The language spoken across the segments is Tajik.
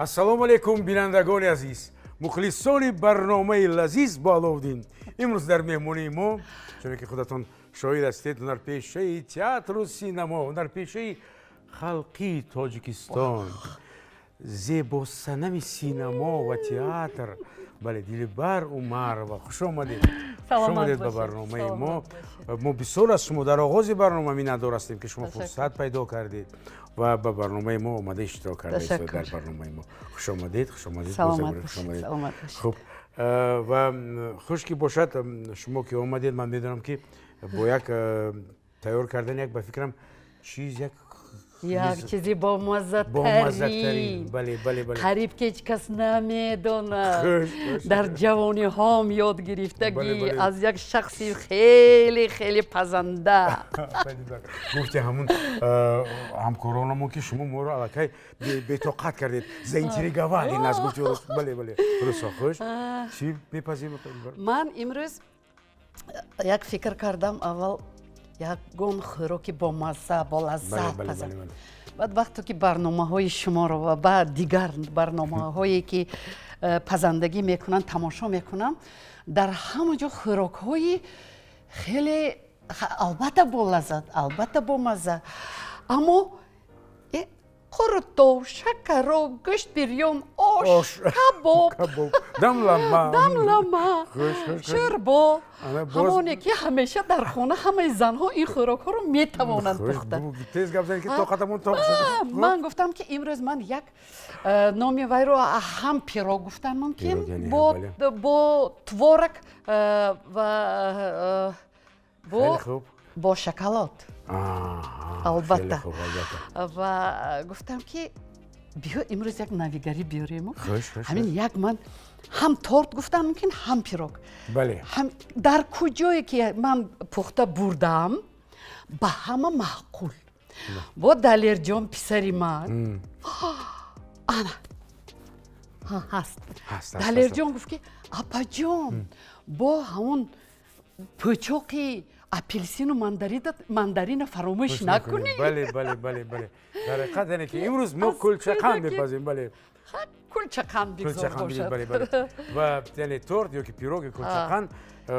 Ассалому алайкум, бинандагони азиз, мухлисони барномаи лазиз бо Аловуддин. Имрӯз дар меҳмонии мо, чуне ки худатон шоҳид ҳастед, ҳунарпешаи театру синамо, ҳунарпешаи халқии Тоҷикистон, зебосанами синамо ва театр, бале, Дилбар Умарова. Хуш омадед, хуш омадед ба барномаи мо. Мо бисёр аз шумо дар оғози барнома миннатдор ҳастем, ки шумо фурсат пайдо кардед ва ба барномаи мо омада иштирок кардаед дар барномаи мо. Хуш омадед, хуш омадед, хуш омадед. Хуб, ва хуш ки бошад, шумо ки омадед, ман медонам, ки бо як тайёр кардани як, ба фикрам, чиз як як чизи бомаззатарин. Бале, бале, бале. Қариб ки ҳеҷ кас намедонад, дар ҷавониҳом ёд гирифтагӣ аз як шахси хеле хеле пазанда. Гуфти ҳамун ҳамкоронамон, ки шумо моро аллакай бетоқат кардед, заинтриговали нас, гуфти. Бале, бале, русо. Хуш, чӣ мепазем? Ман имрӯз як фикр кардам: аввал ягон хӯроки бомазза, болаззат пазам. Баъд вақте ки барномаҳои шуморо ва баъд дигар барномаҳое ки пазандагӣ мекунанд, тамошо мекунам, дар ҳама ҷо хӯрокҳои хеле, албатта, болаззат, албатта, бомазза, аммо қурутов, шакароб, гӯшт бирён, ош, кабоб, дамлама, дамлама, шӯрбо, ҳамоне ки ҳамеша дар хона ҳамаи занҳо ин хӯрокҳоро метавонанд пухта. Тез гап занед, ки тоқатамон тоқ. Ман гуфтам, ки имрӯз ман як номи вайро ҳам пирог гуфтан мумкин, бо творог ва бо шоколад, албатта. Ва гуфтам, ки биё, имрӯз як навигарӣ биёрему ҳамин як ман ҳам торт гуфтам мумкин, ҳам пирог. Дар куҷое ки ман пухта бурдам, ба ҳама маъқул. Бо Далерҷон, писари ман, ана ҳаст. Далерҷон гуфт, ки апаҷон, бо ҳамон пӯчоқи апелсину мандарина фаромӯш накунӣ. Бале, бале, бале, бале, дар ҳақиқат, яъне ки имрӯз мо кулчақанд мепазем, бале. Кулчақанд бигзор бошад. Бале, бале. Ва яъне торт ё ки пироги кулчақанд.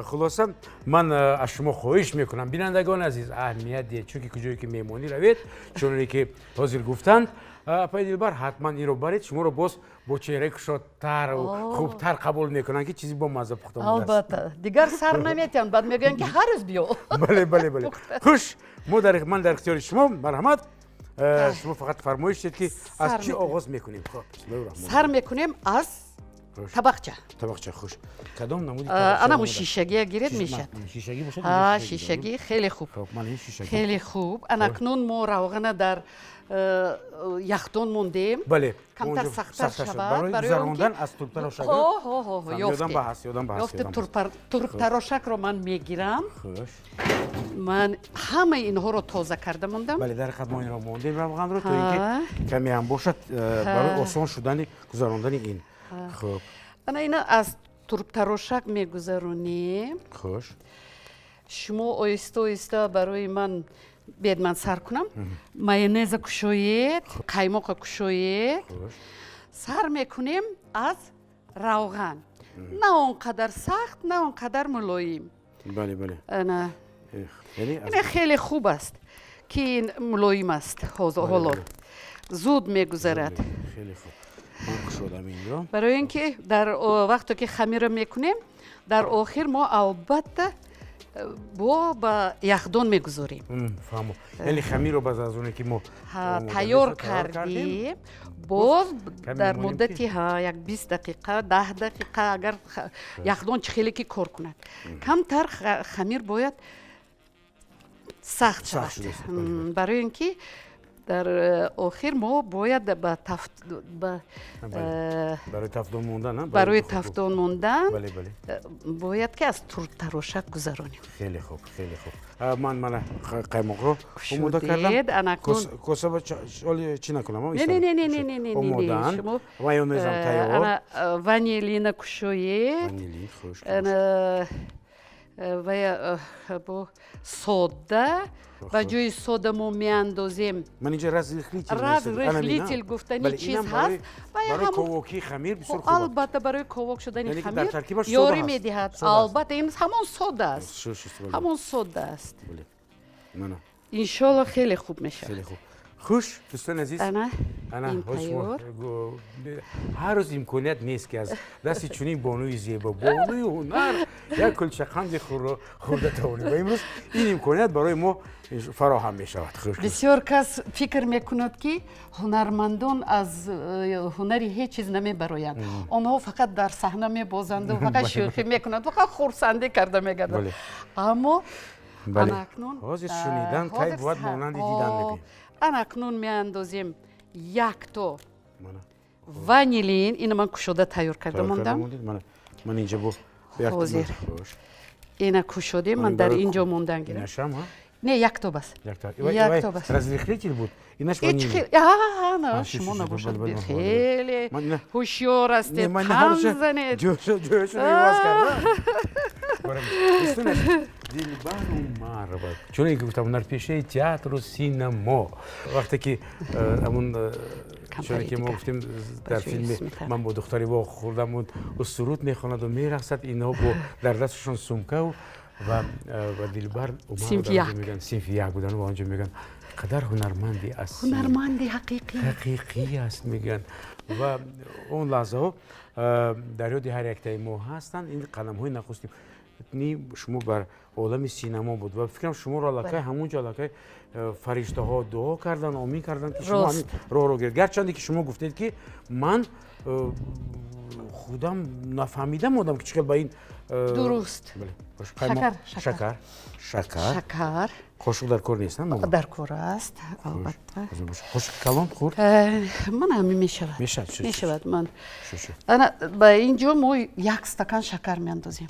Хулоса, ман аз шумо хоҳиш мекунам, бинандагони азиз, аҳамият диҳед, чунки куҷое ки меҳмонӣ равед, чуноне ки ҳозир гуфтанд апаи Дилбар, ҳатман инро баред, шуморо боз бо чеҳраи кушодтару хубтар қабул мекунанд, ки чизи бомазза пухта. Албатта, дигар сар наметиҳанд, баъд мегӯянд, ки ҳар рӯз биё. Бале, бале, бале. Хуш, мо ман дар ихтиёри шумо, марҳамат. Шумо фақат фармоиш дед, ки аз чӣ оғоз мекунем. Сар мекунем аз табақча. Табақча, хуш. Кадом намуди? Анаму шишагия гиред, мешад. Шишагӣ бошад. Шишагӣ хеле хуб, хеле хуб. Анакнун мо равғана дар яхдон мондем. Бале. Камтар сахттар шавад. Барои гузарондан аз турбтарошак. Ёдам ба ҳаст, ёдам ба ҳаст. Ёфте. Турбтарошакро ман мегирам. Ман ҳамаи инҳоро тоза карда мондам. Бале, дар ҳақиқат, мо инро мондем, равғанро, то ин ки каме ҳам бошад, барои осон шудани гузарондани ин. Хуб. Ана ина аз турбтарошак мегузаронем. Хуш. Шумо оҳиста оҳиста барои ман бед, ман сар кунам. Майонеза кушоед, қаймоқа кушоед. Сар мекунем аз равған, на он қадар сахт, на он қадар мулоим. Бале, бале. Ана ина хеле хуб аст, ки ин мулоим аст, ҳоло зуд мегузарад. Хеле хуб, ман кушодам инро. Барои ин ки дар вақте ки хамирро мекунем, дар охир мо албатта бо ба яхдон мегузорем. Фаҳмо, яъне хамирро баъд аз оне ки мо тайёр кардем, боз дар муддати як 20 дақиқа, 10 дақиқа, агар яхдон чӣ хеле ки кор кунад, камтар хамир бояд сахт шавад, барои ин ки дар охир мо бояд ба тафт барои тафдон мондан. Барои тафдон мондан бояд ки аз турбтарошак гузаронем. Хеле хуб, хеле хуб. Ман мана қаймоқро омода кардам. Косаба чӣ накунам? Не, не, не, не, не, не. Омодаанд, майонезам тайёр. Ванилина кушоед. Ванилин, хуш. Ва бо сода, ба ҷои сода мо меандозем. Ман инҷа разрыхлитель. Разрыхлитель гуфтани чиз ҳаст. Барои ковокии хамир бисёр хуб. Албатта, барои ковок шудани хамир ёрӣ медиҳад. Албатта, ин ҳамон сода аст, ҳамон сода аст. Иншолло, хеле хуб мешавад. Хуш, дӯстони азиз. Ана. Ана ҳар рӯз имконият нест, ки аз дасти чунин бонуи зебо, бонуи ҳунар, як кулчақанди хӯрда тавонем, ва имрӯз ин имконият барои мо фароҳам мешавад. Бисёр кас фикр мекунад, ки ҳунармандон аз ҳунари ҳеҷ чиз намебароянд, онҳо фақат дар саҳна мебозанду фақат шӯхӣ мекунанд, фақат хурсандӣ карда мегарданд, аммо ҳозир шунидан кай бувад монанди дидан мебинем. Ана акнун меандозем якто ванилин. Ина ман кушода тайёр карда мондам. Ман инҷа бо Ҳозир ина кушодем, ман дар ин ҷо мондан гирам. Не, якто бас. Якто бас. Разрыхлитель буд, инаш ванилин. Шумо набошад, хеле ҳушёр ҳастед, қанд занед. Ҷояшро иваз карда. Дилбар Умарова, чуне ки гуфтам, ҳунарпешаи театру синамо. Вақте ки ҳамун, чуне ки мо гуфтем, дар филми «Ман бо духтари вохӯрдам» ӯ суруд мехонаду мерақсад, инҳо бо дар дасташон сумкау ва Дилбар Умарова мегӯянд, синфи як будан, ва онҷо мегӯянд: «Қадар ҳунарманди асил, ҳунарманди ҳақиқӣ, ҳақиқӣ аст», мегӯянд. Ва он лаҳзаҳо дар ёди ҳар яктаи мо ҳастанд. Ин қадамҳои нахусти ни шумо бар олами синамо буд ва фикрам, шуморо аллакай ҳамун ҷо аллакай фариштаҳо дуо карданд, омин карданд, ки шумо ҳамин роҳро гиред. Гарчанде ки шумо гуфтед, ки ман худам нафаҳмида мондам, ки чӣ хел ба ин Дуруст. Шакар, шакар, шакар. Шакар. Қошуқ дар кор нест? Дар кор аст, албатта. Қошуқи калон, хурд? Ман ҳамин мешавад. Мешавад. Мешавад. Ман ана ба ин ҷо мо як стакан шакар меандозем,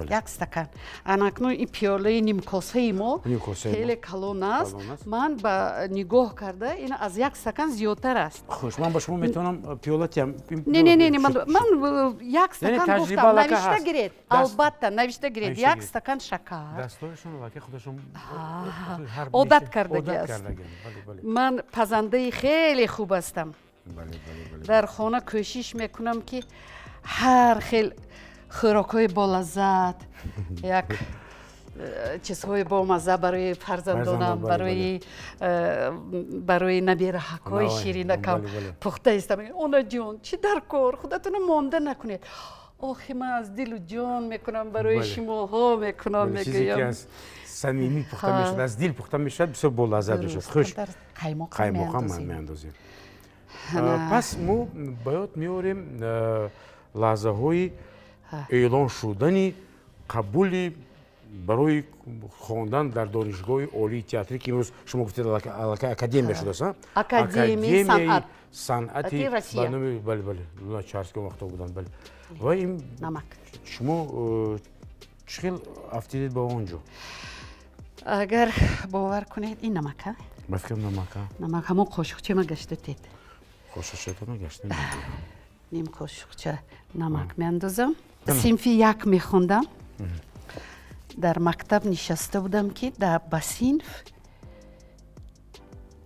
як стакан. Ана акнун ин пиёлаи нимкосаи мо хеле калон аст, ман ба нигоҳ карда, ин аз як стакан зиёдтар аст. Хуш, ман ба шумо метавонам пиёла тиям? Не, не, не, ман як стакан гуфтам. Навишта гиред, албатта, навишта гиред: як стакан шакар. Дастҳояшон аллакай худашон одат кардаги аст. Ман пазандаи хеле хуб ҳастам. Дар хона кӯшиш мекунам, ки ҳар хел хӯрокҳои болаззат, як чизҳои бомазза барои фарзандонам, барои набираҳакҳои ширинакам пухта истам. «Онаҷон, чӣ дар кор, худатонро монда накунед». Охи, ман аз дилу ҷон мекунам, барои шумоҳо мекунам, мегӯям. Самимӣ пухта мешавад, аз дил пухта мешавад, бисёр болаззат мешавад. Хуш, қаймоқам меандозем. Пас мо ба ёд меорем лаҳзаҳои эълон шудани қабули барои хондан дар Донишгоҳи олии театрӣ, ки имрӯз шумо гуфтед, аллакай академия шудааст. Академияи санъати ба номи, бале, бале, Луначарский вақто буданд, бале. Ва ин шумо чӣ хел афтидед ба он ҷо? Агар бовар кунед, ин намака. Ба фикрам, намака. Намак ҳамон қошуқча ма гашта тед. Қошуқчата гашта. Ним қошуқча намак меандозам. Синфи як мехондам, дар мактаб нишаста будам, ки ба синф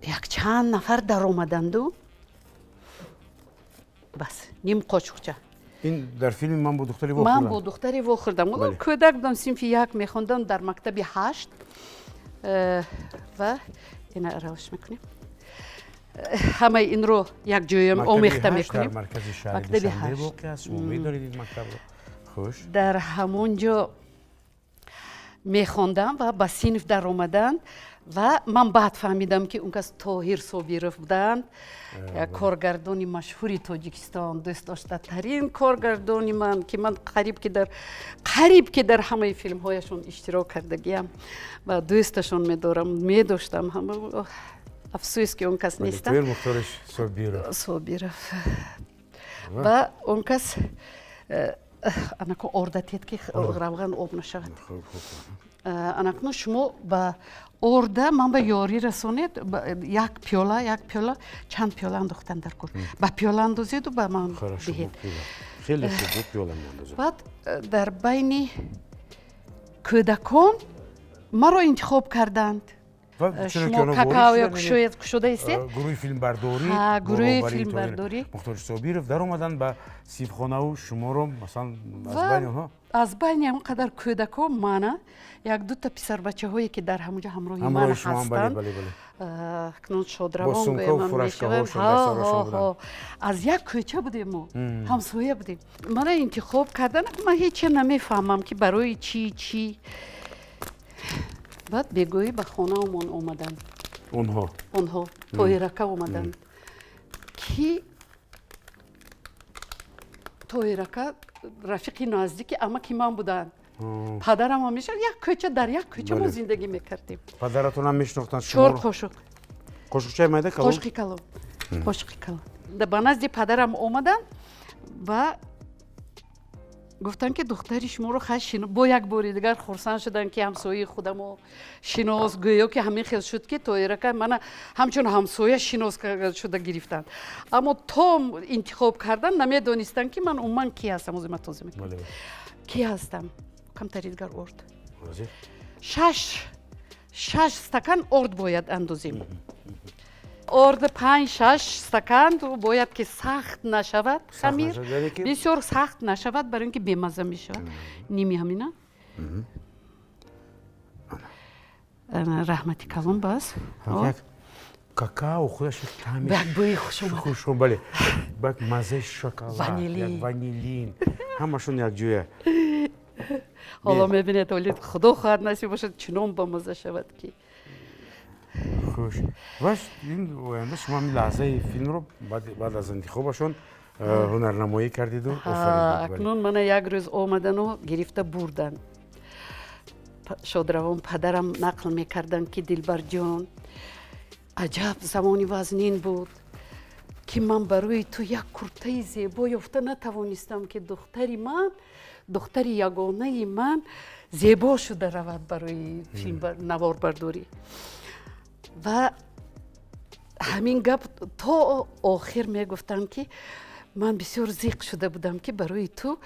якчанд нафар даромаданду. Бас, ним қошуқча. Ин дар филми «Ман бо духтари». «Ман бо духтари вохӯрдам». Кӯдак будам, синфи як мехондам дар мактаби ҳашт. Ва ина аралаш мекунем, ҳамаи инро якҷоям омехта мекунем. Мактаби ҳашт. Дар ҳамон ҷо мехондам ва ба синф даромаданд ва ман баъд фаҳмидам, ки он кас Тоҳир Собиров буданд, як коргардони машҳури Тоҷикистон, дӯстдоштатарин коргардони ман, ки ман қариб ки дар ҳамаи филмҳояшон иштирок кардагиам ва дӯсташон медорам, медоштам. Афсӯс, ки он кас нестам. Собиров. Ва он кас анако ордатед, ки равған об нашавад. Анакно шумо ба орда ман ба ёрӣ расонед. Як пиёла, як пиёла, чанд пиёла андохтан дар кор? Ба пиёла андозеду ба ман диҳед. Хеле хуб, пиёла меандозем. Баъд дар байни Кӯдакон маро интихоб карданд. Шумо какао кушода истед. Гурӯҳи филмбардорӣ, гурӯҳи филмбардорӣ Мухтор Собиров даромаданд ба синфхонаву шуморо, масалан, аз байни онҳо, аз байни ҳамон қадар кӯдакон мана, як дута писарбачаҳое, ки дар ҳамонҷо ҳамроҳи ман ҳастанд, акнун шодравон гӯям, аз як кӯча будем, мо ҳамсоя будем, мана интихоб кардан. Ман ҳече намефаҳмам, ки барои чӣ, чӣ. Баъд бегоҳӣ ба хонаамон омаданд. Онҳо? Онҳо, Тоҳирака омаданд, ки Тоҳирака рафиқи наздики амаки ман буданд. Падарам ҳамеша як кӯча, дар як кӯча мо зиндагӣ мекардем. Падаратонам мешинохтанд? Чор қошуқ. Қошуқчаи майда, калон? Қошуқи калон, қошуқи калон. Ба назди падарам омаданд ва гуфтанд, ки духтари шуморо хай бо як бори дигар хурсанд шуданд, ки ҳамсояи худамо шинос. Гӯё ки ҳамин хел шуд, ки Тоирака мана ҳамчун ҳамсоя шинос шуда гирифтанд, аммо то интихоб кардан намедонистанд, ки ман умуман ки ҳастам. Ози ман тоза мекунам, ки ҳастам. Камтари дигар орд, 6 стакан орд бояд андозем. Орд 5-6 стакан бояд, ки сахт нашавад, хамир бисёр сахт нашавад, барои ин ки бемазза мешавад. Ними ҳамина. Раҳмати калон. Бас. Какао худаш таъми як бӯи хуш. Хуш, бале, як маззаи шоколад, як ванилин, ҳамашон якҷоя. Ҳоло мебинед, оли худо хоҳад, насиб бошад, чунон бамазза шавад, ки Хуш. Ва ин оянда шумо ҳамин лаҳзаи филмро баъд аз интихобашон ҳунарнамоӣ кардиду? Акнун мана як рӯз омадану гирифта бурданд. Шодравон падарам нақл мекарданд, ки дилбарҷон, аҷаб замони вазнин буд, ки ман барои ту як куртаи зебо ёфта натавонистам, ки духтари ман, духтари ягонаи ман зебо шуда равад барои филм наворбардорӣ. Ва ҳамин гап то охир мегуфтанд, ки ман бисёр зиқ шуда будам, ки барои ту,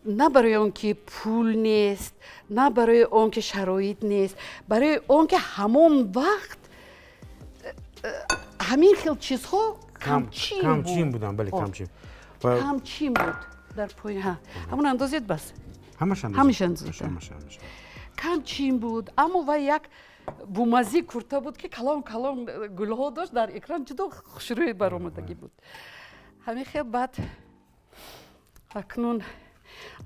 на барои он ки пул нест, на барои он ки шароит нест, барои он ки ҳамон вақт ҳамин хел чизҳо камчин буданд. Бале, камчин. Камчин буд. Дар пои ҳамон андозед, бас. Ҳамаш. Андозед. Камчин буд, аммо вай як бумазӣ курта буд, ки калон калон гулҳо дошт, дар экран ҷудо хушрӯй баромадагӣ буд. Ҳамин хел баъд акнун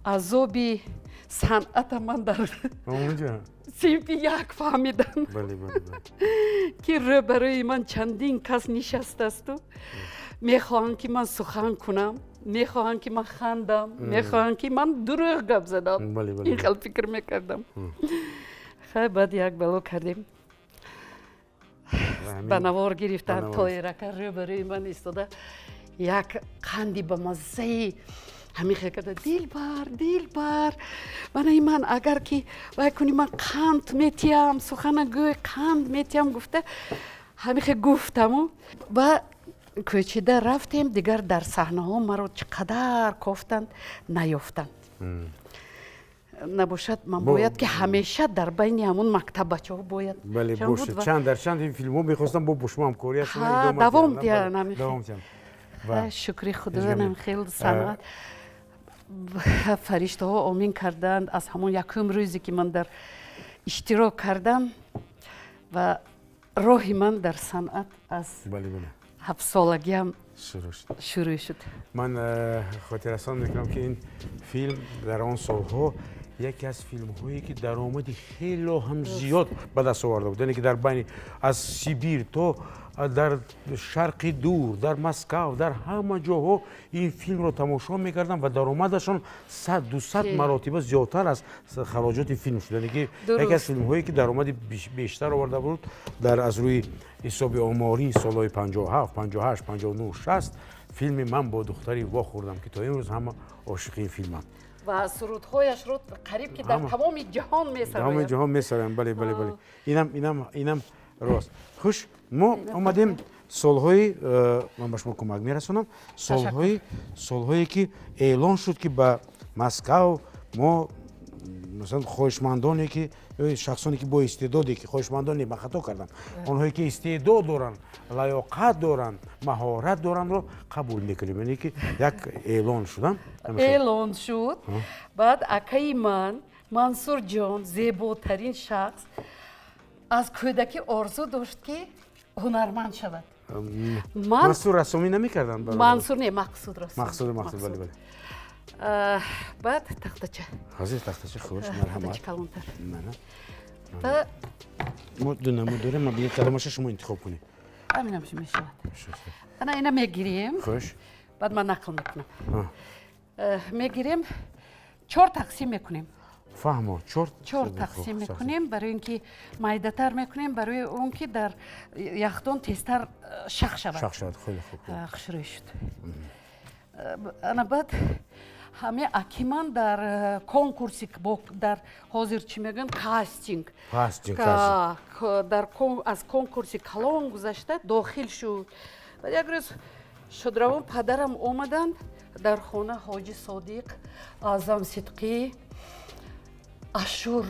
азоби санъата ман дар синфи як фаҳмидам, ки рӯбарӯи ман чандин кас нишастасту мехоҳанд, ки ман сухан кунам, мехоҳанд, ки ман хандам, мехоҳанд, ки ман дурӯғ гап задам. Ин хел фикр мекардам. Хай, баъд як бало кардем, ба навор гирифтанд. Тоирака рӯбарӯи ман истода, як қанди ба маззаи ҳамин хел карда: «Дилбар, Дилбар, барои ман агар ки вай кунӣ, ман қанд метиҳам, сухана гӯй, қанд метиҳам», гуфта, ҳамин хел гуфтаму ва кӯчида рафтем. Дигар дар саҳнаҳо маро чӣ қадар кофтанд, наёфтанд. Набошад, ман бояд ки ҳамеша дар байни ҳамон мактаббачаҳо бояд. Бале, бошед. Чанд дар чанд ин филмҳо мехостам бо шумо ҳамкориашон давом диҳанд. Шукри худоам, хел санъат фариштаҳо омин карданд. Аз ҳамон якум рӯзе, ки ман дар иштирок кардам, ва роҳи ман дар санъат аз 7-солагиам шурӯъ шуд. Ман хотиррасон мекунам, ки ин филм дар он солҳо яке аз филмҳое, ки даромади хело ҳам зиёд ба даст оварда буд, яъне ки дар байни аз Сибир то дар Шарқи Дур, дар Москав, дар ҳама ҷоҳо ин филмро тамошо мекарданд ва даромадашон 100-200 маротиба зиёдтар аз хароҷоти филм шуд. Яъне ки яке аз филмҳое, ки даромади бештар оварда буд дар аз рӯи ҳисоби омории солҳои 57, 58, 59, 60, филми «Ман бо духтари вохӯрдам», ки то имрӯз ҳама ошиқи ин филманд. Ва сурудҳояшро қариб ки дар тамоми ҷаҳон месароянд. Тамоми ҷаҳон месароянд, бале, бале, бале, инам рост. Хуш, мо омадем солҳои, ман ба шумо кӯмак мерасонам, солҳое, ки эълон шуд, ки ба Москав мо Масалан, хоҳишмандоне ки, шахсоне ки бо истеъдоде ки, хоҳишмандон не, ман хато кардам, онҳое ки истеъдод доранд, лаёқат доранд, маҳорат дорандро қабул мекунем. Яъне ки як эълон шудам. Эълон шуд. Баъд акаи ман Мансурҷон, зеботарин шахс, аз кӯдакӣ орзу дошт, ки ҳунарманд шавад. Мансур рассомӣ намекарданд? Мансур не, Мақсуд рассом. Мақсуд, Мақсуд, бале, бале. Баъд тахтача. Ҳозир тахтача, хуш, марҳамат. Калонтар. Мана, мо ду намуд дорем, ма бинед, кадомаша шумо интихоб кунед. Ҳаминам мешавад. Ана ина мегирем. Хуш. Баъд ман нақл мекунам. Мегирем, чор тақсим мекунем. Фаҳмо, чор. Чор тақсим мекунем, барои ин ки майдатар мекунем, барои он ки дар яхдон тезтар шах шавад. Шах шавад, хеле хуб. Хушрӯй шуд. Ана баъд ҳаме акиман дар конкурси, дар ҳозир чӣ мегӯянд, кастинг, дар аз конкурси калон гузашта дохил шуд. Баъд як рӯз шодравон падарам омаданд дар хона, Ҳоҷи Содиқ, Аъзам Сидқӣ, Ашур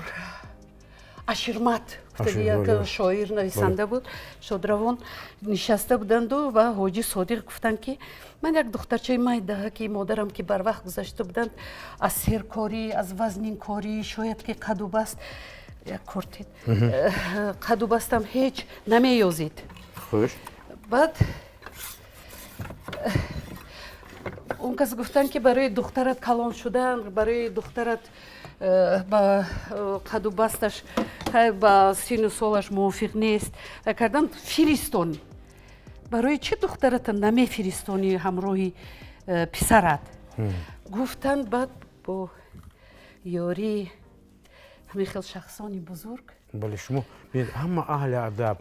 Аширмат, як шоир, нависанда буд, шодравон нишаста буданду ва Ҳоҷи Содиқ гуфтанд, ки ман як духтарчаи майдаҳа, ки модарам ки барвақт гузашта буданд, аз серкорӣ, аз вазнинкорӣ, шояд ки қаду баст як кортид, қаду бастам ҳеҷ намеёзид. Баъд он кас гуфтанд, ки барои духтарат калон шудан, барои духтарат ба қаду басташ, ба сину солаш мувофиқ нест кардан, фиристон. Барои чӣ духтарата намефиристонӣ ҳамроҳи писарат? Гуфтанд. Баъд бо ёрии ҳамин хел шахсони бузург. Бале, шумо бинед, ҳама аҳли адаб,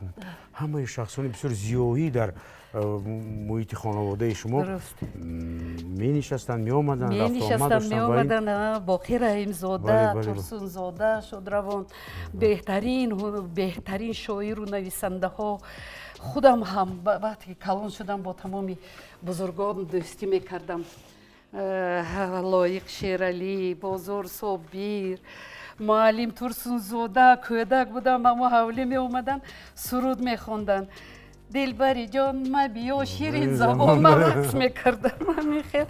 ҳамаи шахсони бисёр зиёӣ дар муҳити хонаводаи шумо менишастанд, меомаданд. Менишастанд, меомаданд. Боқир Раҳимзода, Турсунзода, шодравон, беҳтарин, беҳтарин шоиру нависандаҳо. Худам ҳам вақте ки калон шудам, бо тамоми бузургон дӯстӣ мекардам: Лоиқ Шералӣ, Бозор Собир, муаллим Турсунзода. Кӯдак будам, амо ҳавлӣ меомаданд, суруд мехонданд: «Дилбари ҷон, ма биё, ширин забон». Ман рақс мекардам. Ҳамин хел,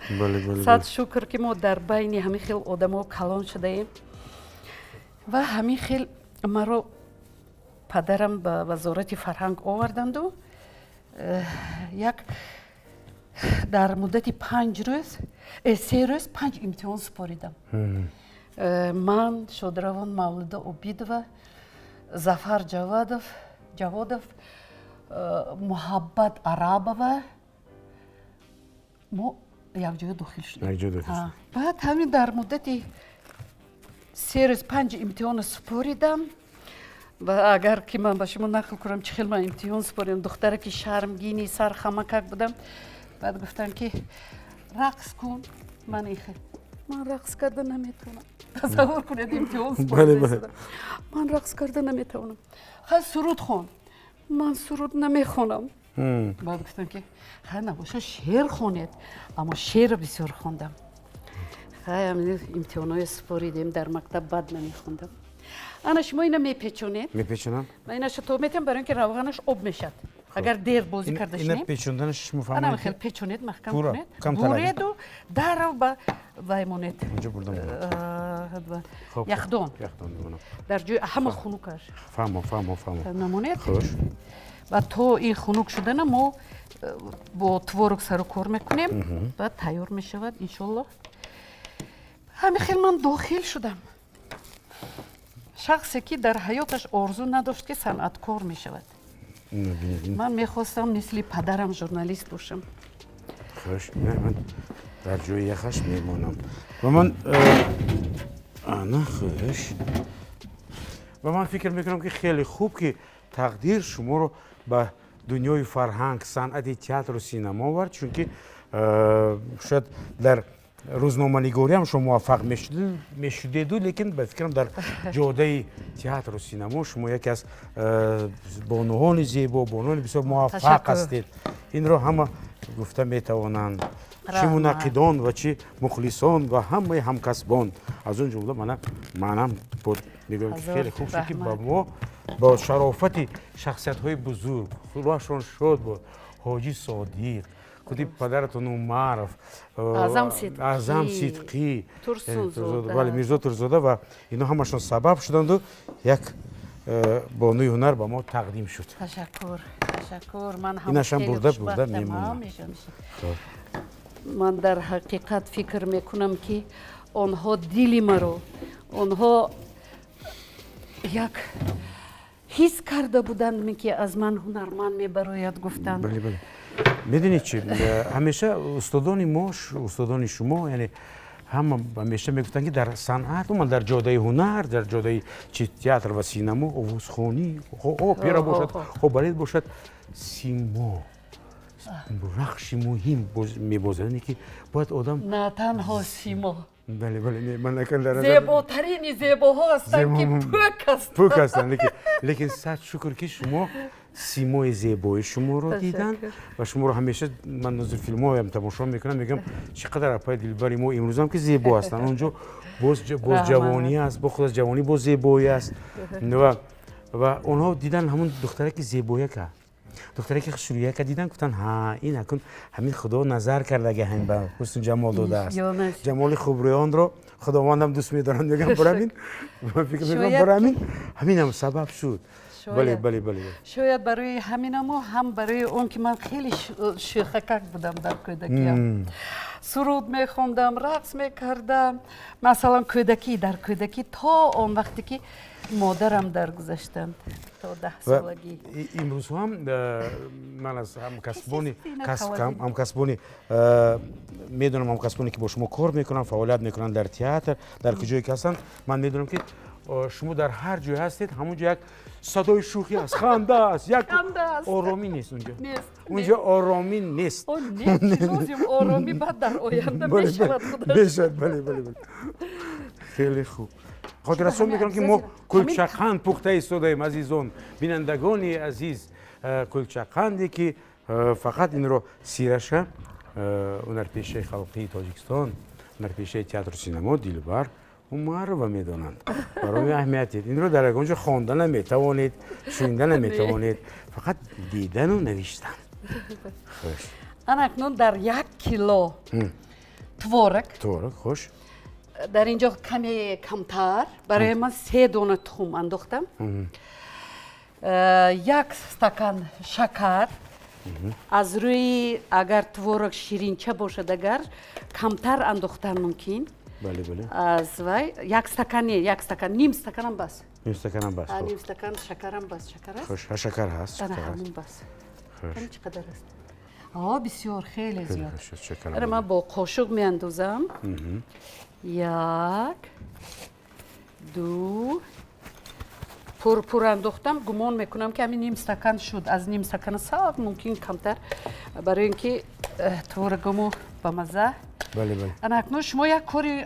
сад шукр, ки мо дар байни ҳамин хел одамо калон шудаем. Ва ҳамин хел маро падарам ба Вазорати фарҳанг оварданду як дар муддати 5 рӯз, 3 рӯз панҷ имтиҳон супоридам. Ман, шодравон Мавлуда Обидова, Зафар Ҷаводов, Муҳаббат Арабова, мо якҷоя дохил шудем. Баъд ҳамин дар муддати 3 рӯз панҷ имтиҳонро супоридам. Ва агар ки ман ба шумо нақл кунам, чӣ хел ман имтиҳон супоридам, духтараки шармгини сархамакак будам. Баъд гуфтам, ки рақс кун. Ман ихел, ман рақс карда наметавонам. Тасаввур кунед, имтиҳон супорида, ман рақс карда наметавонам. Хай, суруд хон. Ман суруд намехонам. Баъд гуфтам, ки хай, набоша, шеър хонед. Аммо шеърро бисёр хондам. Хай, имтиҳонҳое супоридем. Дар мактаб бад намехондам. Ана шумо ина мепечонед. Мепечонам. Ма инаша то метам, барои ин ки равғанаш об мешад, агар дер бозӣ карда шинем. Печонданаш шумо. Ана хел печонед, маҳкам кунед, буреду дарав ба вай монед. Яхдон, дар ҷои ҳама хунукаш. Фаҳмо, фаҳмо, фаҳмо. Намонед. Ва то ин хунук шудана мо бо творог сару кор мекунем, баъд тайёр мешавад, иншоллоҳ. Ҳамин хел ман дохил шудам. Шахсе ки дар ҳаёташ орзу надошт, ки санъаткор мешавад. Ман мехостам мисли падарам журналист бошам. Хуш, ман дар ҷои яхаш мемонам ва ман ана хуш. Ва ман фикр мекунам, ки хеле хуб, ки тақдир шуморо ба дунёи фарҳанг, санъати театру синамо овард, чунки шояд дар Рӯзноманигорӣ ҳам шумо муваффақ мешудеду, лекин ба фикрам, дар ҷодаи театру синамо шумо яке аз бонуҳони зебо, бонуҳони бисёр муваффақ ҳастед. Инро ҳама гуфта метавонанд, чӣ мунаққидон ва чӣ мухлисон ва ҳамаи ҳамкасбон, аз он ҷумла мана манам мегӯям, ки хеле хуб шуд, ки ба мо бо шарофати шахсиятҳои бузург, рӯҳашон шод буд, Ҳоҷи Содиқ, худи падаратон Умаров, Аъзам Сидқӣ, бале, Мирзо Турсунзода ва инҳо ҳамашон сабаб шуданду як бонуи ҳунар ба мо тақдим шуд. Ташаккур, ташаккур. Ман ҳам инашам бурда бурда мемонад. Ман дар ҳақиқат фикр мекунам, ки онҳо дили маро, онҳо як ҳис карда буданд, ки аз ман ҳунарманд мебарояд, гуфтанд. Бале, бале. Медонед чи, ҳамеша устодони мо, устодони шумо, яъне ҳама ҳамеша мегуфтанд, ки дар санъат, умуман дар ҷодаи ҳунар, дар ҷодаи чи театр ва синамо, овозхонӣ, опера бошад, хо балет бошад, симо нақши муҳим мебозад, яъне ки бояд одам На танҳо симо. Бале, бале, ман накан дар зеботарини зебоҳо ҳастанд, ки пӯк ҳастанд. Пӯк ҳастанд, лекин сад шукр, ки шумо симои зебои шуморо диданд ва шуморо ҳамеша ман назир филмҳоям тамошо мекунам, мегӯям, чӣ қадар апаи Дилбари мо имрӯзам ки зебо ҳастанд, онҷо боз ҷавонӣ аст, бо худ аз ҷавонӣ боз зебоӣ аст. Ва онҳо дидан ҳамун духтараки зебояка, духтараки хушрӯяка дидан, гуфтанд: ҳа, ин акун ҳамин Худо назар кардаги, ҳамин ба ҳусну ҷамол додааст, ҷамоли хубрӯёнро Худовандам дӯст медоранд, мегӯям. Бар ҳамин фикр мекунам, бар ҳаминам сабаб шуд. Бале, бале, бале. Шояд барои ҳаминамо, ҳам барои он ки ман хеле шӯхакак будам дар кӯдакиам, суруд мехондам, рақс мекардам. Масалан, кӯдакӣ, дар кӯдакӣ то он вақте ки модарам даргузаштанд, то 10 солагӣ. Имрӯзҳо ҳам ман аз ҳамкасбони медонам, ҳамкасбоне ки бо шумо кор мекунанд, фаъолият мекунанд дар театр, дар куҷое ки ҳастанд, ман медонам, ки шумо дар ҳар ҷое ҳастед, ҳамон ҷо як садои шӯхӣ аст, ханда аст, як оромӣ нест унҷо, унҷо оромӣ нест. Оромӣ баъд дар оянда мешавад. Мешавад, бале, бале, бале. Хеле хуб. Хотиррасон мекунам, ки мо кулчақанд пухта истодаем. Азизон, бинандагони азиз, кулчақанде ки фақат инро сираша ҳунарпешаи халқии Тоҷикистон, ҳунарпешаи театру синамо Дилбар Умарова медонанд. Барои аҳамият, инро дар ягон ҷо хонда наметавонед, шунида наметавонед, фақат дидану навиштан. Хуш. Ана акнун дар 1 кило творог. Творог, хуш. Дар ин ҷо каме камтар, барои ман се дона тухм андохтам, як стакан шакар. Аз рӯи агар творог ширинча бошад, агар камтар андохтан мумкин. Бале, бале. Аз вай як стакан, не як стакан, ним стаканам бас. Ним стаканам бас. Ним стакан шакарам бас, шакар аст. Хуш, шакар ҳаст. Ана ҳамун бас. Кани, чӣ қадар аст? О, бисёр, хеле зиёд. Ара, ман бо қошуқ меандозам. Як, ду, пурпур андохтам. Гумон мекунам, ки ҳамин ним стакан шуд, аз ним стакана сал мумкин камтар, барои ин ки творогому ба мазза. Бале, бале. Ана акнун шумо як кори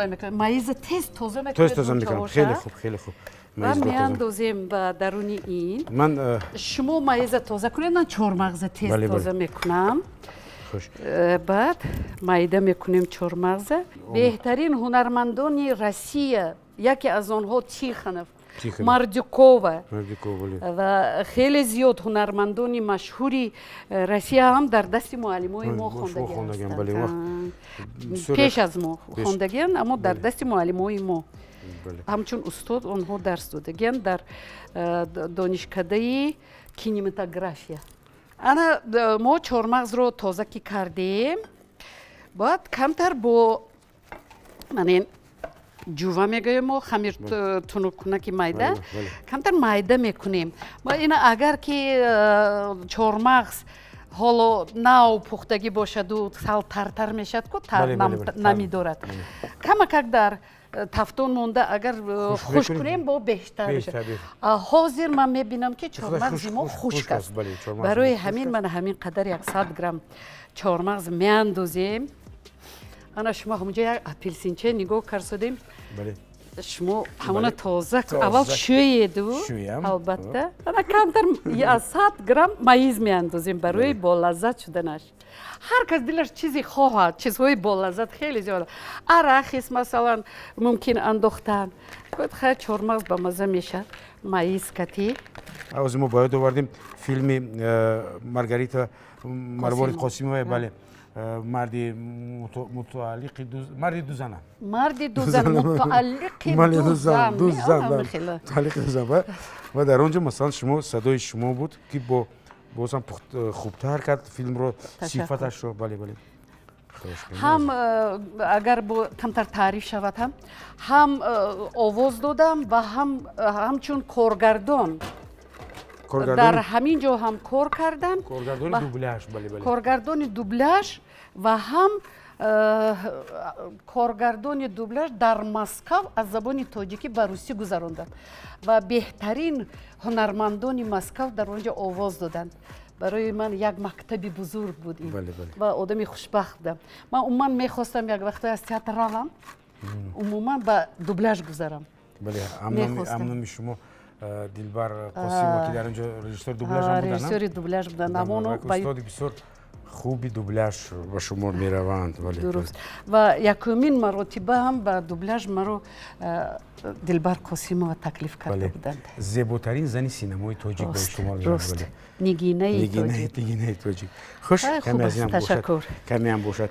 мекунед, маиза тез тоза мекунед. Тез тоза мекунам, хеле хуб, хеле хуб. Ва меандозем ба даруни ин. Ман Шумо маиза тоза кунед, ман чормағза тез тоза мекунам. Баъд майда мекунем чормағза. Беҳтарин ҳунармандони Россия, яке аз онҳо Тихонов, Мардюкова ва хеле зиёд ҳунармандони машҳури Россия ҳам дар дасти муаллимои мо хондагианд. Пеш аз мо хондагианд, аммо дар дасти муаллимои мо ҳамчун устод онҳо дарс додагианд дар донишкадаи кинематография. Ана мо чормағзро тоза ки кардем, бояд камтар бо манин ҷува мегӯем мо, хамир тунуккунаки майда, камтар майда мекунем. Ина агар ки чормағз ҳоло нав пухтагӣ бошаду сал тартар мешавад ку, намедорад, камакак дар тафтон монда, агар хушк кунем, бо беҳтар мешавад. Ҳозир ман мебинам, ки чормағзи мо хушк аст, барои ҳамин ман ҳамин қадар 100 грамм чормағз меандозем. Ана, шумо ҳамунҷо як апелсинча нигоҳ карсодем. Шумо ҳамона тоза аввал шӯеду, албатта. Ана, камтар аз 100 грамм маиз меандозем барои болаззат шуданаш. Ҳар кас дилаш чизе хоҳад, чизҳои болаззат хеле зиёд. Арахис, масалан, мумкин андохтан. Хай, чормағз ба мазза мешавад маиз кати. Ҳозир мо ба ёд овардем филми Маргарита, Марворид Қосимова, бале, марди мутааллиқи, марди дузана. Марди дузан, мутааллиқи дузан. Мутааллиқи дузан. Ва дар он ҷо, масалан, шумо, садои шумо буд, ки бо бозам хубтар кард филмро, сифаташро. Бале. Ҳам агар бо камтар таъриф шавад, ҳам овоз додам ва ҳам ҳамчун коргардон дар ҳамин ҷо ҳам кор кардам. Коргардони дубляж, бале. Коргардони дубляж ва ҳам коргардони дубляж дар Москав аз забони тоҷикӣ ба русӣ гузарондам ва беҳтарин ҳунармандони Москав дар он ҷо овоз доданд. Барои ман як мактаби бузург буд ин ва одами хушбахт будам. Ман умуман мехостам як вақте аз театр равам, умуман ба дубляж гузарам. Бале, ҳамноми шумо Дилбар Қосимова, ки дар он ҷо режиссёри дубляж ҳам буданд. Режиссёри дубляж буданд. Устоди бисёр хуби дубляж ба шумор мераванд. Дуруст, ва якумин маротиба ҳам ба дубляж маро Дилбар Қосимова таклиф карда буданд. Зеботарин зани синамои тоҷик ба шумор мераванд. Нигинаи тоҷик. Нигинаи тоҷик. Хуш, каме аз инам бошад, каме ҳам бошад.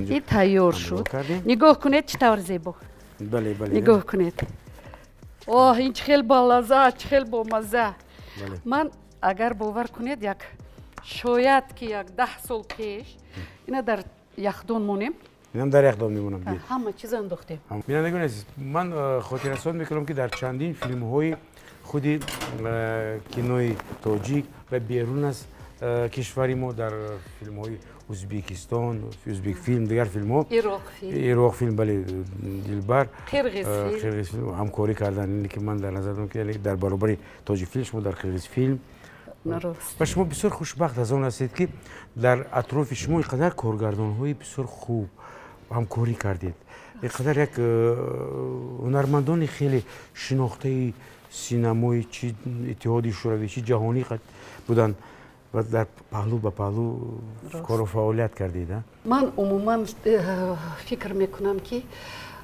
И тайёр шуд, нигоҳ кунед, чӣ тавр зебо. бале бале Нигоҳ кунед, оҳ, ин чӣ хел болаззат, чӣ хел бомазза. Ман, агар бовар кунед, як шояд ки як 10 сол пеш ина дар яхдон монем. Инам дар яхдон мемонам. Ҳама чиз андохтем. Бинандагони азиз, ман хотиррасон мекунам, ки дар чандин филмҳои худи кинои тоҷик ва берун аз кишвари мо, дар филмҳои Узбекистон, Узбекфилм, дигар филмҳо, Ироқфилм, бале, Дилбар Қирғизфилм ҳамкорӣ кардан. Ине ки ман дар назар дорам, ки дар баробари Тоҷикфилм шумо дар Қирғизфилм. Ва шумо бисёр хушбахт аз он ҳастед, ки дар атрофи шумо ин қадар коргардонҳои бисёр хуб ҳамкорӣ кардед, ин қадар як ҳунармандони хеле шинохтаи синамои чи Иттиҳоди Шӯравӣ, чи ҷаҳонӣ буданд ва дар паҳлӯ ба паҳлӯ кору фаъолият кардед. Ман умуман фикр мекунам, ки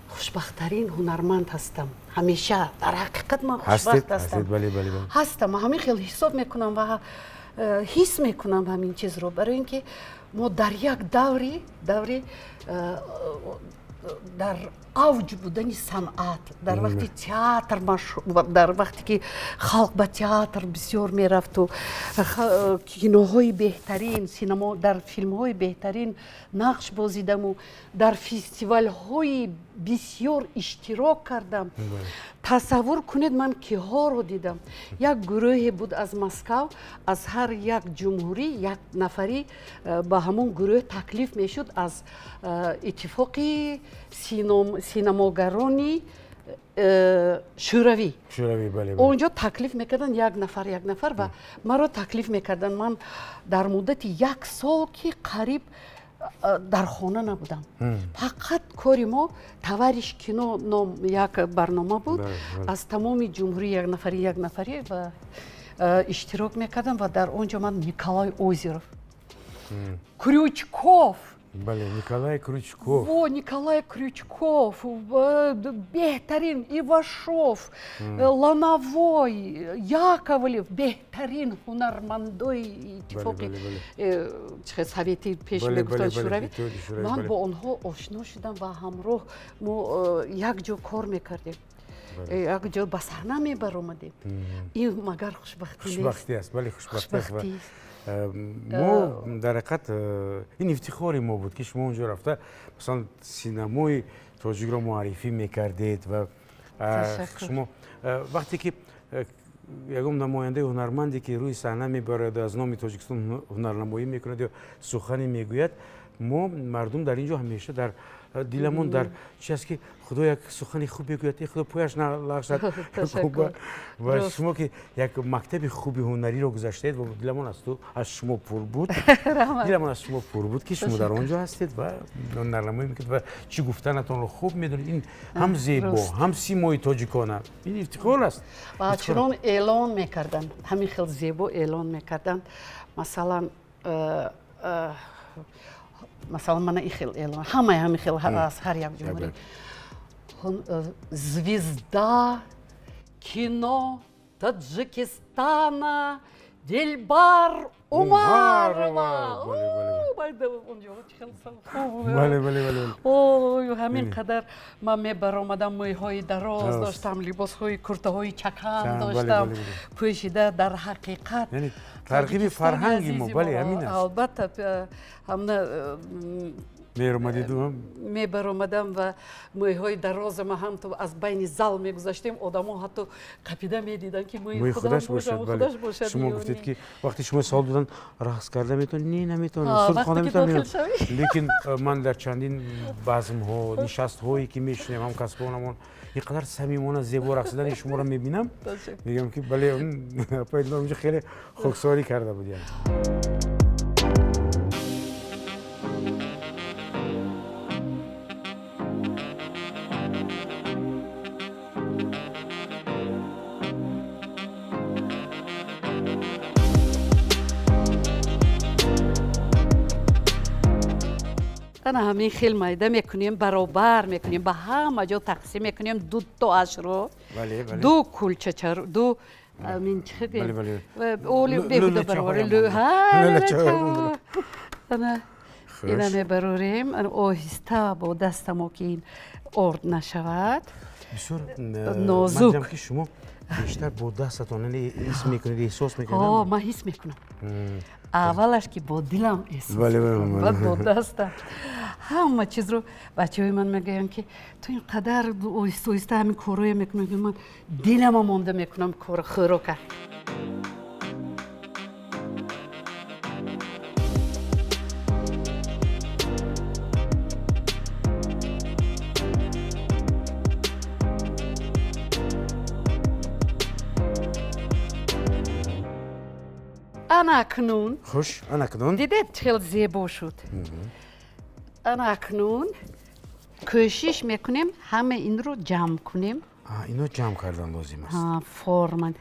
хушбахттарин ҳунарманд ҳастам ҳамеша. Дар ҳақиқат ман хушбахт ҳастам, ҳастам, ҳамин хел ҳисоб мекунам ва ҳис мекунам ҳамин чизро, барои ин ки мо дар як даври дар авҷ будани санъат, дар вақти театр, дар вақте ки халқ ба театр бисёр мерафту киноҳои беҳтарин, синамо, дар филмҳои беҳтарин нақш бозидаму дар фестивалҳои бисёр иштирок кардам. Тасаввур кунед, ман киҳоро дидам. Як гурӯҳе буд аз Москав, аз ҳар як ҷумҳурӣ як нафарӣ ба ҳамон гурӯҳ таклиф мешуд аз Иттифоқи синамогарони Шӯравӣ. Онҷо таклиф мекарданд як нафар, як нафар, ва маро таклиф мекарданд. Ман дар муддати як сол, ки қариб дар хона набудам, фақат кори мо «Товарищ кино» ном як барнома буд, аз тамоми ҷумҳурӣ як нафарӣ, як нафарӣ ва иштирок мекардам. Ва дар он ҷо ман Николай Озеров, Крючков. Бале, Николай Крючков. Во, Николай Крючков, беҳтарин, Ивашов, Лановой, Яковлев, беҳтарин ҳунармандои Иттифоқи Совети, пеш мегуфтанд Шӯравӣ. Ман бо онҳо ошно шудам ва ҳамроҳ мо якҷо кор мекардем, якҷо ба саҳна мебаромадем. Ин магар хушбахтӣ? Хушбахтӣ аст, бале, хушбахтӣ аст. Мо дар ҳақиқат ин ифтихори мо буд, ки шумо онҷо рафта, масалан, синамои тоҷикро муаррифӣ мекардед. Ва шумо вақте ки ягон намояндаи ҳунарманде, ки рӯи саҳна мебарояд, аз номи Тоҷикистон ҳунарнамоӣ мекунад ё сухане мегӯяд. Мо мардум дар ин ҷо ҳамеша дар диламон дар чи аст, ки Худо як сухани хуб мегӯяд, Худо пояш налағзад. Ва шумо ки як мактаби хуби ҳунариро гузаштаед, ва диламон аз шумо пур буд, диламон аз шумо пур буд, ки шумо дар он ҷо ҳастед ва ҳунарнамоӣ мекунед ва чӣ гуфтанатонро хуб медонед. Ин ҳам зебо, ҳам симои тоҷикона, ин ифтихор аст. Ва чунон эълон мекарданд, ҳамин хел зебо эълон мекарданд. Масалан, мана ин хел эълон, ҳамаи ҳамин хел аз ҳар як ҷумҳурӣ. Звезда кино Таджикистана Дилбар Умарова. Ҳамин қадар ман мебаромадам, мӯйҳои дароз доштам, либосҳои куртаҳои чакан доштам, пӯшида. Дар ҳақиқат тарғиби фарҳанги мо, бале, ҳамин аст. Албатта, ҳамна мебаромадам ва мӯйҳои дарозама ҳам то аз байни зал мегузаштем, одамо ҳатто қапида медиданд, ки мӯи худаш бошад. Шумо гуфтед, ки вақте шумо савол доданд, рақс карда метавонед? Не, наметавонам, суруд хонда метавонам. Лекин ман дар чандин базмҳо, нишастҳое ки мешунем, ҳамкасбонамон ин қадар самимона зебо рақсидани шуморо мебинам, мегӯям, ки бале, апои онҷо хеле хоксорӣ карда буд. Ана ҳамин хел майда мекунем, баробар мекунем, ба ҳама ҷо тақсим мекунем, дуто ашро, ду кулчача, ду ина мебарорем оҳиста бо дастамо, ки ин орд нашавад. Бисёр нозук. Ки шумо бештар бо дастатон ҳис мекунед, эҳсос мекунед? Ман ҳис мекунам. Аввалаш ки бо дилам эҳсос, баъд бо дастам. Ҳама чизро бачаҳои ман мегӯянд, ки ту ин қадар оҳиста оҳиста ҳамин корое мекунӣ. Ман дилама монда мекунам кор хӯрока. Ана акнун. Хуш, ана акнун. Дидед, хел зебо шуд. Ана акнун кӯшиш мекунем, ҳама инро ҷамъ кунем. Ино ҷамъ кардан лозим аст. Форма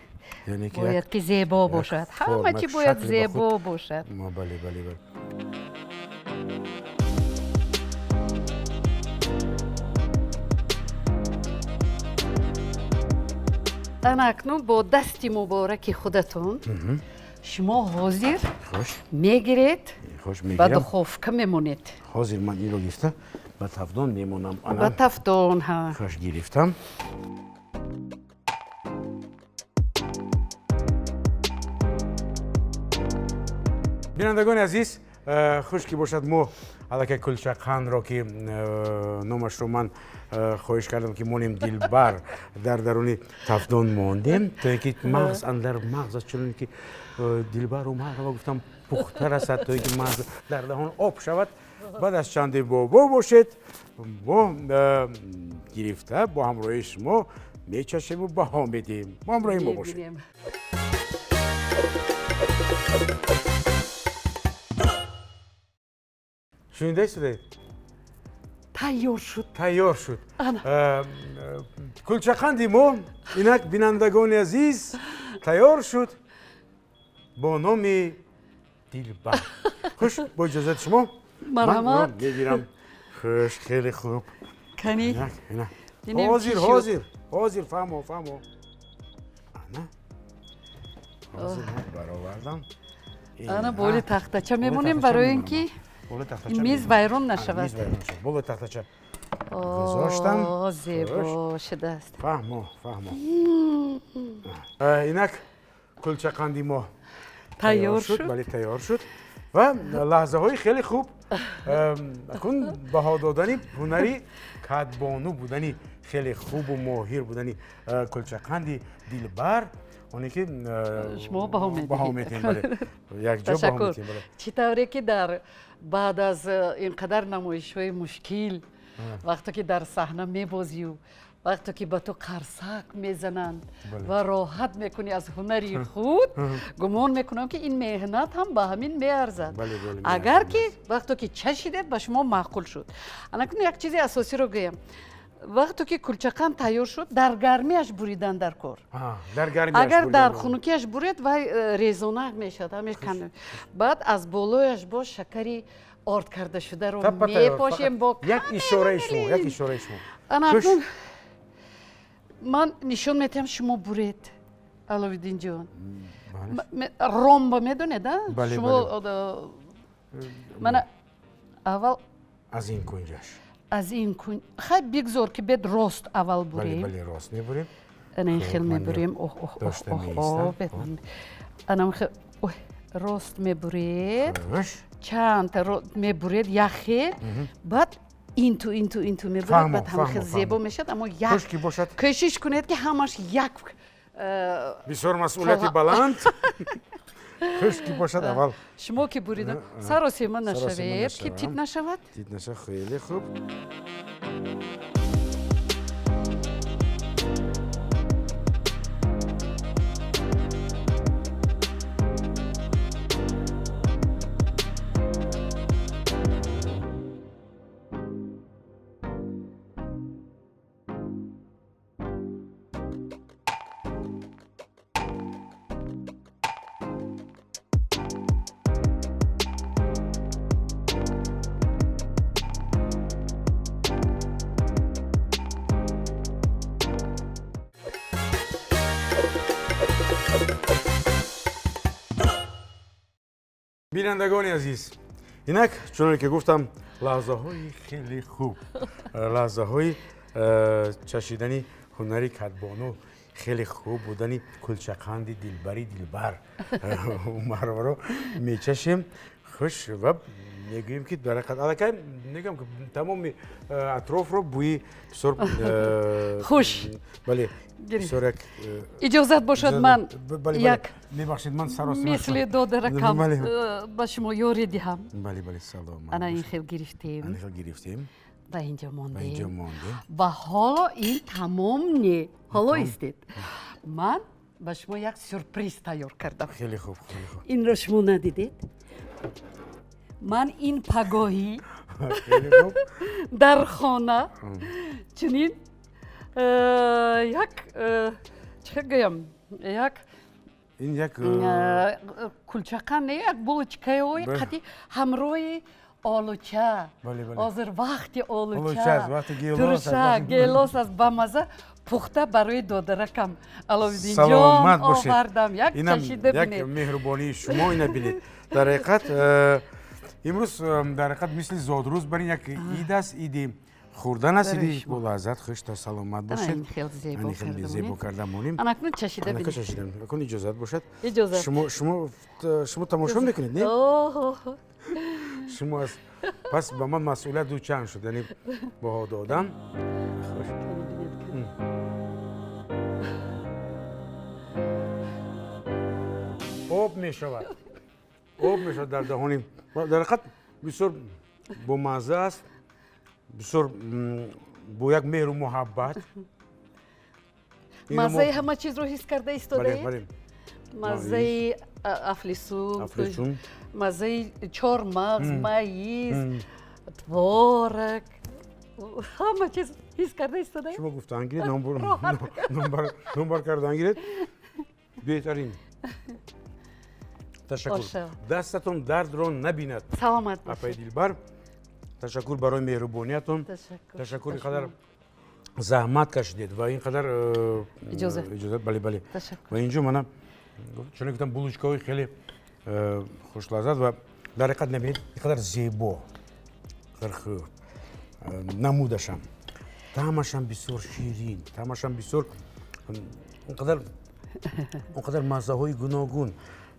бояд ки зебо бошад, ҳама чи бояд зебо бошад. Бале, бале, бале. Ана акнун бо дасти мубораки худатон шумо ҳозир мегиред, ба духовка мемонед. Ҳозир ман инро гирифта ба тафдон мемонам. Ба тафдон. Хуш, гирифтам. Бинандагони азиз, хуш ки бошад, мо аллакай кулчақандро, ки номашро ман хоҳиш кардам, ки монем Дилбар, дар даруни тафдон мондем, то ин ки мағз андар мағз аст, чунон ки Дилбар Умарова гуфтам, пухта расад, то ин ки мағз дар даҳон об шавад. Баъд аз чанде бобо бошед, мо гирифта бо ҳамроҳии шумо мечашему баҳо медиҳем. Бо ҳамроҳи мо бошед. Шунида истодед? Тайёр шуд. Тайёр шуд кулчақанди мо. Инак, бинандагони азиз, тайёр шуд бо номи Дилбар. Хуш, бо иҷозати шумо. Марҳамат. Мегирам. Хуш, хеле хуб. Кани. Ҳозир, ҳозир, ҳозир, фаҳмо, фаҳмо. Ана, ҳозир баровардам. Ана боли тахтача мемонем, барои ин ки миз вайрон нашавад. Болои тахтача гузоштам. Зебо шудааст. Фаҳмо, фаҳмо. Инак кулчақанди мо тайёр шуд. Бале, тайёр шуд. Ва лаҳзаҳои хеле хуб акун баҳо додани ҳунари кадбону будани, хеле хубу моҳир будани кулчақанди Дилбар оне ки шумо баҳо медиҳем, бале, якҷо баҳо медиҳем. Чӣ тавре ки дар баъд аз ин қадар намоишҳои мушкил, вақте ки дар саҳна мебозию, вақте ки ба ту қарсак мезананд ва роҳат мекунӣ аз ҳунари худ, гумон мекунам, ки ин меҳнат ҳам ба ҳамин меарзад. Агар ки вақте ки чашидед, ба шумо маъқул шуд. Анакун як чизи асосиро гӯям. Вақте ки кулчақанд тайёр шуд, дар гармиаш буридан дар кор. Агар дар хунукиаш буред, вай резонак мешавад. Баъд аз болояш бо шакари орд кардашударо мепошем бо як ишораи шумо, як ишораи шумо. Анакун ман нишон метиҳам, шумо буред, Аловиддинҷон. Ромба медонед, шумо? Мана аввал аз ин кунҷаш, аз ин кунҷ. Хай, бигзор ки бед рост аввал бурем. Бале, рост мебурем. Ана ин хел мебурем. Оҳ, оҳ, оҳ, оҳ, ана хел рост мебуред, чандта мебуред як хел, баъд инту, инту, инту мебуред, баъд ҳама хел зебо мешавад. Аммо як кӯшиш кунед, ки ҳамаш як. Бисёр масъулияти баланд. Хуш ки бошад аввал. Шумо ки бурида, саросема нашавед, ки тит нашавад. Тит нашавад, хеле хуб. Бинандагони азиз, инак, чуноне ки гуфтам, лаҳзаҳои хеле хуб, лаҳзаҳои чашидани ҳунари кадбону, хеле хуб будани кулчақанди дилбари Дилбар Умароваро мечашем. Хуш, ва мегӯем, ки дар ҳақиқат аллакай мегӯям, ки тамоми атрофро бӯи бисёр хуш. Бале, бисёр як Иҷозат бошад, ман як мебахшед, ман саросима мисли додаракам ба шумо ёрӣ диҳам. Бале, бале, салом. Ана ин хел гирифтем. Ана хел гирифтем. Ба инҷо мондем. Ба инҷо мондем. Ва ҳоло ин тамом не, ҳоло истед, ман ба шумо як сюрприз тайёр кардам. Хеле хуб, хеле хуб. Инро шумо надидед. Ман ин пагоҳӣ дар хона чунин як, чӣ гӯям, як ин як кулчақа не, як булочкаҳои қади ҳамроҳи олуча. Ҳозир вақти олуча, турша, гелос аст, бамаза пухта барои додаракам Аловиддинҷон овардам. Як чашида бинед. Як меҳрубонии шумо. Ина бинед, дар ҳақиқат имрӯз дар ҳақиқат мисли зодрӯз бар ин як ид аст, иди хӯрдан аст, иди бо лаззат. Хуш та саломат бошед. Хел зебо карда монем. Анакун чашида бинед. Чашида акун иҷозат бошад. Иҷозат. Шумо тамошо мекунед, не? Шумо аз пас ба ман масъулият дучанд шуд, яъне баҳо додан. Хуш, об мешавад, об мешавад дар даҳони. Дар ҳақиқат бисёр бомазза аст, бисёр бо як меҳру муҳаббат. Маззаи ҳама чизро ҳис карда истодаед, маззаи афлисун, маззаи чормағз, маиз, творог, ҳама чиз ҳис карда истодаед. Шумо гуфтан гиред, номбар кардан гиред, беҳтарин. Ташаккур, дастатон дардро набинад. Саломат. Апаи Дилбар, ташаккур барои меҳрубониятон, ташаккур, ин қадар заҳмат кашидед ва ин қадар иҷозат. Бале, бале. Ва инҷо мана, чуне гуфтам, булочкаҳои хеле хушлаззат ва дар ҳақиқат набинед, ин қадар зебо, қадар хуб намудашам, таъмашам бисёр ширин, таъмашам бисёр он қадар маззаҳои гуногун.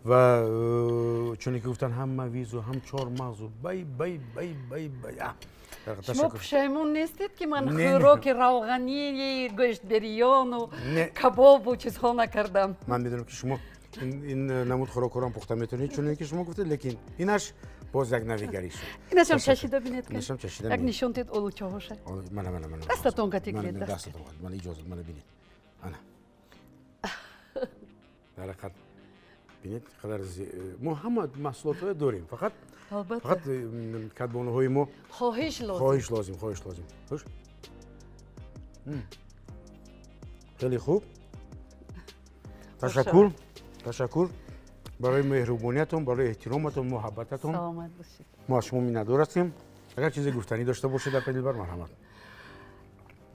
Ва чуне ки гуфтанд, ҳам мавизу, ҳам чормағзу, бай, бай, бай, бай, бай. Шумо пушаймон нестед, ки ман хӯроки равғании гӯштберёну кабобу чизҳо накардам? Ман медонам, ки шумо ин намуд хӯрокҳоро пухта метавонед, чуне ки шумо гуфтед, лекин инаш боз як навигарӣ шуд. Инашам чашида бинед. Инашам чашида. Як нишон дед олучаҳоша. Мана, мана, мана. Дастатон кати гиред. Дастатон, мана, иҷозат, мана, бинед, ана, дар ҳақиқат, бинед, қадар мо ҳама маҳсулотҳое дорем, фақат фақат кадбонуҳои мо хоҳиш лозим. Хоҳиш лозим, хоҳиш лозим. Хуш, хеле хуб. Ташаккур, ташаккур барои меҳрубониятон, барои эҳтироматон, муҳаббататон. Саломат бошед. Мо аз шумо миннатдор ҳастем. Агар чизе гуфтанӣ дошта бошед, апаи Дилбар, марҳамат.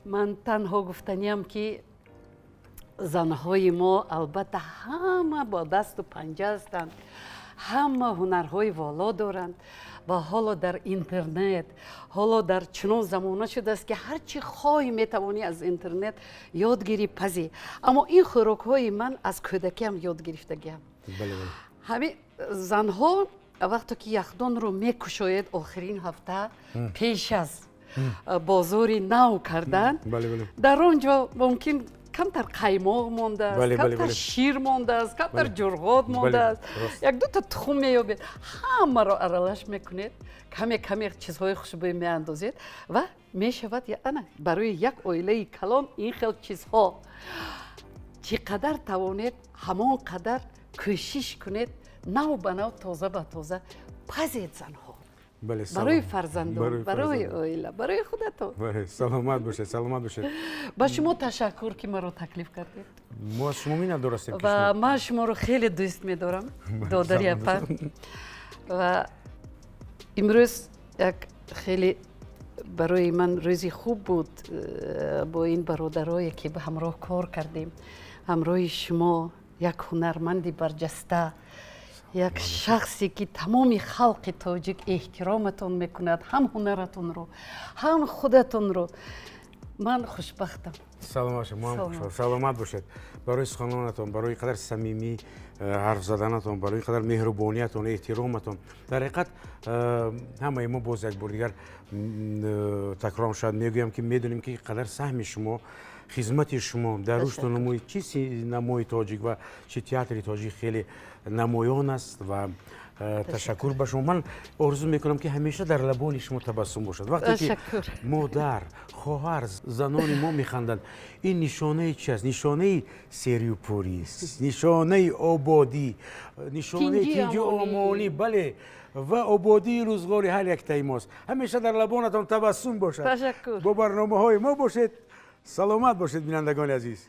Ман танҳо гуфтаниам, ки занҳои мо албатта ҳама бо дасту панҷа ҳастанд, ҳама ҳунарҳои воло доранд ва ҳоло дар интернет, ҳоло дар чунон замона шудааст, ки ҳар чӣ хоҳӣ, метавонӣ аз интернет ёд гирӣ, пазӣ. Аммо ин хӯрокҳои ман аз кӯдакиам ёд гирифтагиам. Ҳамин занҳо вақте ки яхдонро мекушоед, охирин ҳафта пеш аз бозори нав кардан, дар он ҷо мумкин камтар қаймоқ мондааст, камтар шир мондааст, камтар ҷурғот мондааст, як дута тухм меёбед, ҳамаро аралаш мекунед, каме каме чизҳои хушбӯй меандозед ва мешавад. Ана барои як оилаи калон ин хел чизҳо. Чӣ қадар тавонед, ҳамон қадар кӯшиш кунед, нав ба нав, тоза ба тоза пазед, занҳо, барои фарзандон, барои оила, барои худатон. Саломат бошед, саломат бошед. Ба шумо ташаккур, ки маро таклиф кардед. Мо аз шумо миннатдор ҳастем. Ва ман шуморо хеле дӯст медорам, додари апа. Ва имрӯз як хеле барои ман рӯзи хуб буд бо ин бародарое, ки ба ҳамроҳ кор кардем, ҳамроҳи шумо, як ҳунарманди барҷаста, як шахсе, ки тамоми халқи тоҷик эҳтироматон мекунад, ҳам ҳунаратонро, ҳам худатонро. Ман хушбахтам. Саломат бошед, мо ҳам. Саломат бошед барои суханонатон, барои қадар самимӣ ҳарф заданатон, барои қадар меҳрубониятон, эҳтироматон. Дар ҳақиқат, ҳамаи мо, боз як бор дигар такрор шояд мегӯям, ки медонем, ки қадар саҳми шумо, хизмати шумо дар рушду нумӯи чи синамои тоҷик ва чи театри тоҷик хеле намоён аст. Ва ташаккур ба шумо. Ман орзу мекунам, ки ҳамеша дар лабони шумо табассум бошад. Вақте ки модар, хоҳар, занони мо механданд, ин нишонаи чи аст? Нишонаи серюпӯрист, нишонаи ободӣ, нишонаи тинҷу омонӣ, бале, ва ободии рӯзғори ҳар яктаи мост. Ҳамеша дар лабонатон табассум бошад. Бо барномаҳои мо бошед. Саломат бошед, бинандагони азиз.